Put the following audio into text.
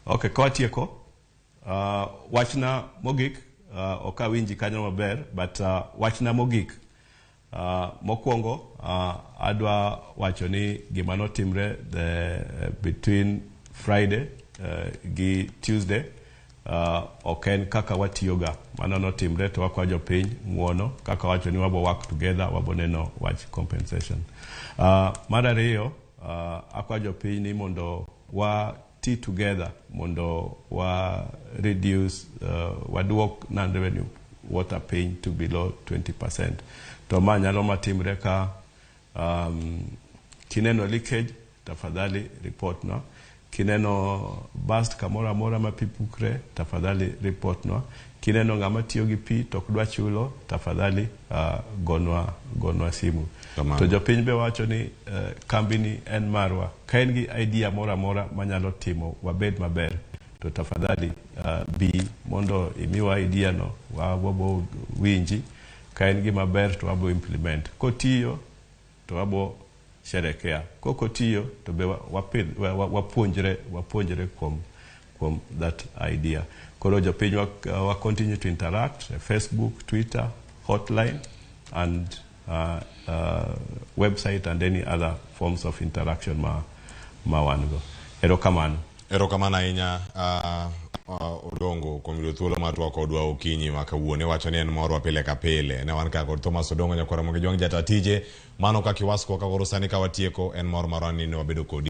Okay, ka watieko, wachna mogik, ok awinji kanyo maber, but wachna mogik, mokwongo adwa wacho ni gima notimre the between Friday gi Tuesday ok en kaka watiyoga. Mano notimre to wakwa jopiny ng'uono kaka wacho ni wabo work together, wabo neno wach compensation. Mar ariyo, akwa jopiny ni mondo wa ti together mondo wa reduce, waduok non revenue water piny to below 20%. To ma nyalo matimre ka kineno leakage, tafadhali report nwa. Kineno burst kamoro amora ma pi pukre, tafadhali report nwa. Kineno ng'ama tiyo gi pi to ok dwa chulo, tafadhali gonwa simu. Kamano. To jopiny be wacho ni kambi ni en marwa. Ka in gi idea moro amora manyalo timo wabed maber, to tafadhali bi mondo imiwa idea no, wabo winji. Ka en gima ber to wabo implement. Kotiyo to wabo sherekea. Kokotiyo to be wapuonjre kuom that idea. Koro jopiny wa continue to interact, Facebook, Twitter, hotline and website and any other forms of interaction ma wan go. Erokamano. Erokamano ahinya, Odongo, kuom yudo thuolo mar twak kodwa okinyi ma kawuono. Iwacho ni en morwa pile ka pile. Ne wan ka kod Thomas Odongo, nyakwara Ramogi Jwang' jata tije. Mano kaka iwasko ka koro sani ka watieko en mor marwa ni ne wabedo kodi.